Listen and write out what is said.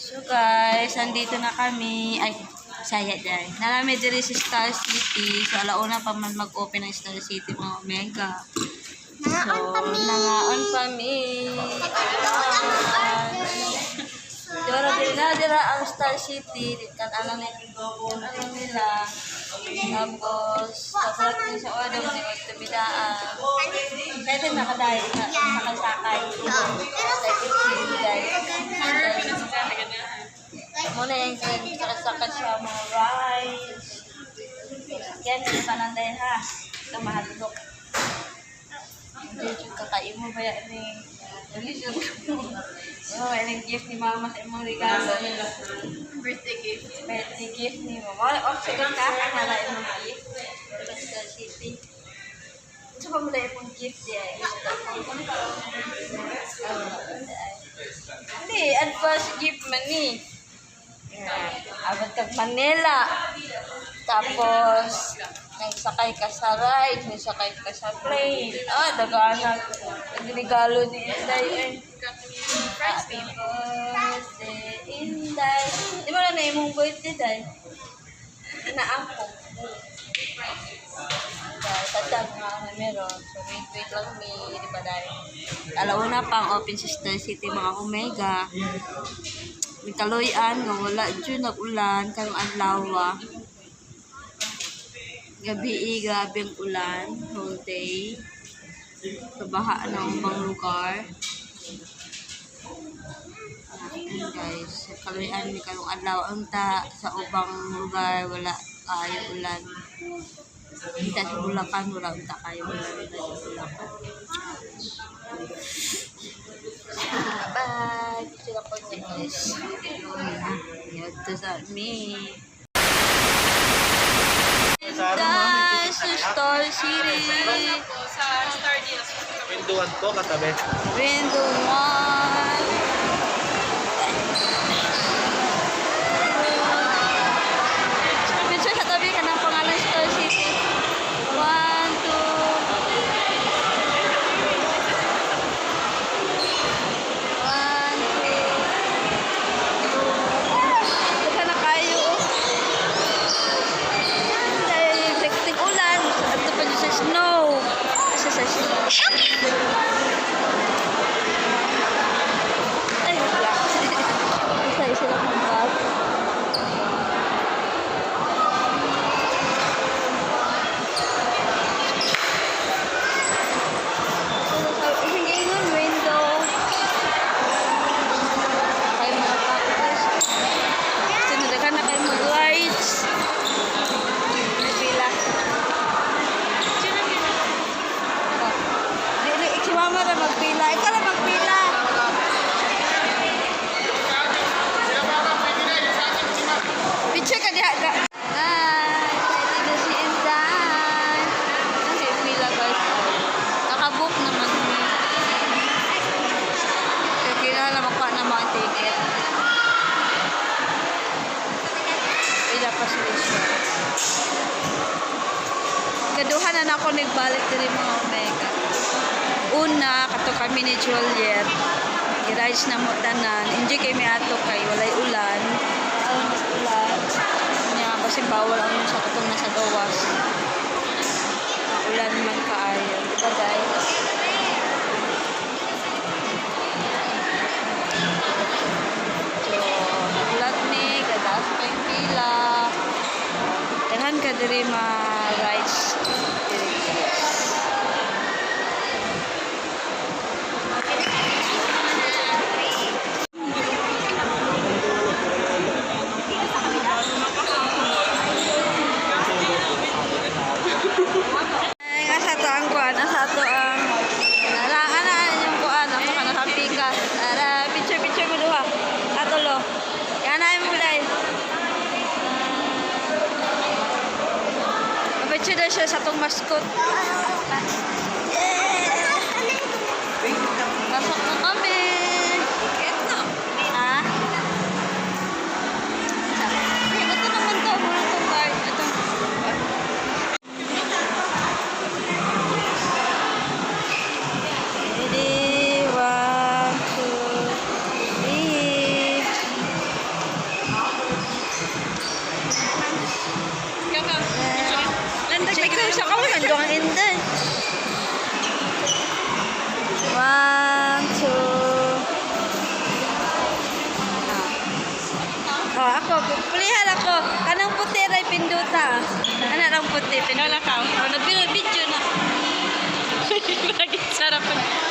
So guys, andito na kami. Ay, saya dyan. Nalami diri sa Star City. So alauna pa man mag-open ang Star City, mga Omega. So, Nangaon pa mi. Nangaon pa mi. Dora diri na dira ang Star City. Kan alang kan nila. Tapos, tapos ni sa order mo ni Bidaan. Kaya din nakaday, sakay-sakay. Pero sa Muna yung sakay-sakay sa mga rides. Yan, hindi pa nanday ha. Ito mahadlok. Hindi siya kakain mo ba yan ni... Hindi siya. Oh, yan ang gift ni mama sa imong regalo. Birthday gift. Birthday gift ni mama. Oh, sige ka. Akala imong gift. Sa Star City. Ito pa muna imong gift niya. Hindi, advance gift man ni. Yeah. Abot kag Manila. Tapos, nagsakay ka sa ride, nagsakay ka sa plane. Ah, dagana. Nagregalo ni Inday. Eh. Happy birthday, Inday. Di mo na na imong birthday, Day. Inaako. Tatag nga na meron. So, wait, wait lang mi. Di ba, Day? Alauna pang open sa Star City, mga Omega. May kaloyan nga wala dyan nag-ulan karong adlaw. Gabi eh, grabe ang ulan whole day. Kabahaan ang ubang lugar. Ayan, guys, sa kaloyan may karong adlaw unta sa ubang lugar wala kayo ulan. Kita sa Bulacan wala unta kayo ulan sa Bulacan. Bye! Picture ako niya, guys. Yan sa me. Guys, sa Star City. Po, sa Star Deals. Window 1 po, katabi. Window 1. Picture sa tabi ka ng pangalan Star City. 1, 2, 1, 2, Daghan na kayo. Oh. Dahil affecting ulan. Ato pa dyan sa snow. Asa sa snow. Ay, wala. Isa, isa lang ang bag. Hindi yun, window. Kayo mga cactus. Sunod ka na kayo mag-lights. May pila. Di, di, si mama ra magpila. Ikaw ra magpila. Picture ka diha. Hi, excited na si Inday. Kasi pila, guys. Nakabook naman mi. Kaya kailangan makuha na mga ticket. Pila pa sila siya. Kaduha na na ako nagbalik diri, mga Omega. Una, kato kami ni Juliet. I-rides na mo tanan. Enjoy kay mi ato kay walay ulan. Ay, mas ulan. Nya, kasi bawal ang sa katong nasa gawas. Ulan man kaayo. Diba, guys? So, ulat ni, gadaas pa yung pila. Daghan ka diri ma rides diri, guys. Ay, asa to ang kuan, asa to ang ala ana yung kuan, ako ka nakapikas. Ara, picture picture mo duha. Atolo. Yan ay mo dai. Picture daw siya sa tong mascot. Yeah! Pasok na kami. Ha? Ay, ito naman to. Muna itong card. Ito. Ready? One, two, three. Ah, ana lang puti. Ikaw lakaw. Oh, nag-video na. Lagi sarap.